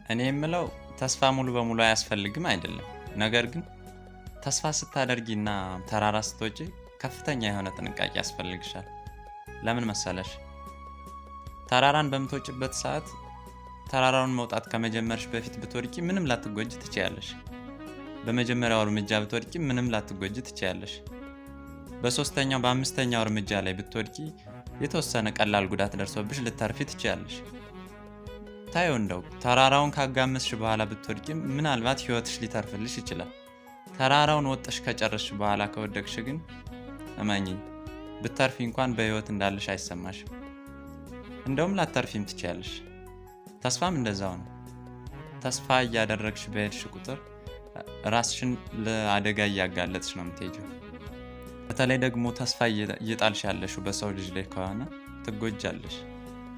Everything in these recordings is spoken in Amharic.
እኔ የምለው ተስፋ ሙሉ በሙሉ አያስፈልግም አይደለም። ነገር ግን ተስፋ ስታደርጊና ተራራ ስትወጪ ከፍተኛ የሆነ ጥንቃቄ ያስፈልግሻል። ለምን መሰለሽ? ተራራን በምትወጭበት ሰዓት ተራራውን መውጣት ከመጀመርሽ በፊት ብትወድቂ ምንም ላትጎጂ ትችያለሽ። በመጀመሪያው እርምጃ ብትወድቂ ምንም ላትጎጂ ትችያለሽ። በሶስተኛው በአምስተኛው እርምጃ ላይ ብትወድቂ የተወሰነ ቀላል ጉዳት ደርሶብሽ ልታርፊ ትችያለሽ። ታየው እንደው ተራራውን ካጋመስሽ በኋላ ብትወድቂ ምናልባት ሕይወትሽ ሊተርፍልሽ ይችላል። ተራራውን ወጥሽ ከጨረስሽ በኋላ ከወደቅሽ ግን እመኚኝ ብተርፊ እንኳን በሕይወት እንዳለሽ አይሰማሽም። እንደውም ላተርፊም ትችያለሽ። ተስፋም እንደዛው ነው። ተስፋ እያደረግሽ በሄድሽ ቁጥር ራስሽን ለአደጋ እያጋለጥሽ ነው የምትሄጂው። በተለይ ደግሞ ተስፋ እየጣልሽ ያለሽው በሰው ልጅ ላይ ከሆነ ትጎጃለሽ፣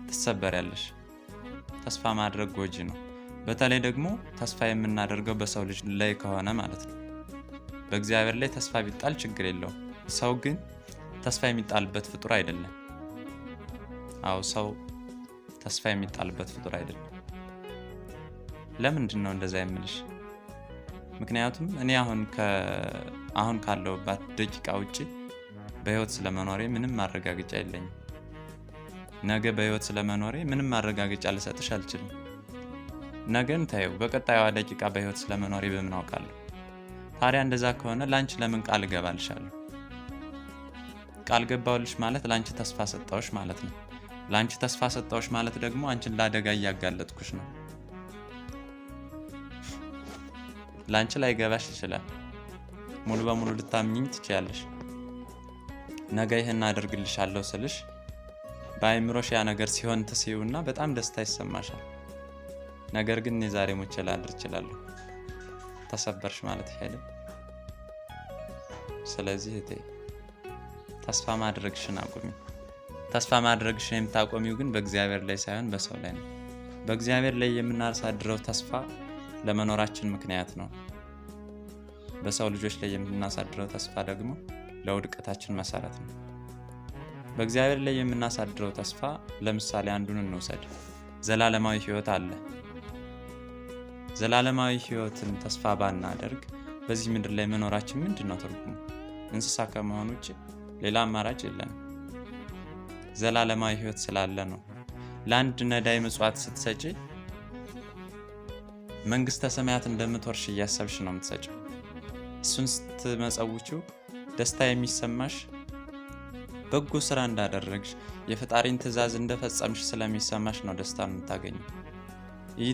ትሰበሪያለሽ። ተስፋ ማድረግ ጎጂ ነው። በተለይ ደግሞ ተስፋ የምናደርገው በሰው ልጅ ላይ ከሆነ ማለት ነው። በእግዚአብሔር ላይ ተስፋ ቢጣል ችግር የለውም። ሰው ግን ተስፋ የሚጣልበት ፍጡር አይደለም። አዎ፣ ሰው ተስፋ የሚጣልበት ፍጡር አይደለም። ለምንድን ነው እንደዛ የምልሽ? ምክንያቱም እኔ አሁን ካለሁባት ደቂቃ ውጪ በህይወት ስለመኖሬ ምንም ማረጋገጫ የለኝም። ነገ በህይወት ስለመኖሬ ምንም ማረጋገጫ ልሰጥሽ አልችልም። ነገን ታየው፣ በቀጣዩዋ ደቂቃ በህይወት ስለመኖሬ በምን አውቃለሁ? ታዲያ እንደዛ ከሆነ ለአንቺ ለምን ቃል እገባልሻለሁ? ቃል ገባሁልሽ ማለት ለአንቺ ተስፋ ሰጠሁሽ ማለት ነው። ለአንቺ ተስፋ ሰጠሁሽ ማለት ደግሞ አንቺን ለአደጋ እያጋለጥኩሽ ነው። ለአንቺ ላይገባሽ ይችላል። ሙሉ በሙሉ ልታምኚኝ ትችያለሽ። ነገ ይህን አደርግልሻለሁ ስልሽ በአእምሮሽ ያ ነገር ሲሆን ትስዩና በጣም ደስታ ይሰማሻል። ነገር ግን እኔ ዛሬ ሞቼ ላድር እችላለሁ። ተሰበርሽ ማለት ይሄ አይደል? ስለዚህ እህቴ ተስፋ ማድረግሽን አቁሚ። ተስፋ ማድረግሽን የምታቆሚው ግን በእግዚአብሔር ላይ ሳይሆን በሰው ላይ ነው። በእግዚአብሔር ላይ የምናሳድረው ተስፋ ለመኖራችን ምክንያት ነው። በሰው ልጆች ላይ የምናሳድረው ተስፋ ደግሞ ለውድቀታችን መሰረት ነው። በእግዚአብሔር ላይ የምናሳድረው ተስፋ ለምሳሌ አንዱን እንውሰድ። ዘላለማዊ ሕይወት አለ። ዘላለማዊ ሕይወትን ተስፋ ባናደርግ በዚህ ምድር ላይ መኖራችን ምንድን ነው ትርጉሙ? እንስሳ ከመሆን ውጭ ሌላ አማራጭ የለንም። ዘላለማዊ ሕይወት ስላለ ነው። ለአንድ ነዳይ ምጽዋት ስትሰጪ መንግስተ ሰማያት እንደምትወርሽ እያሰብሽ ነው የምትሰጪው። እሱን ስትመጸውቺው ደስታ የሚሰማሽ በጎ ስራ እንዳደረግሽ፣ የፈጣሪን ትእዛዝ እንደፈጸምሽ ስለሚሰማሽ ነው ደስታን የምታገኘው። ይህ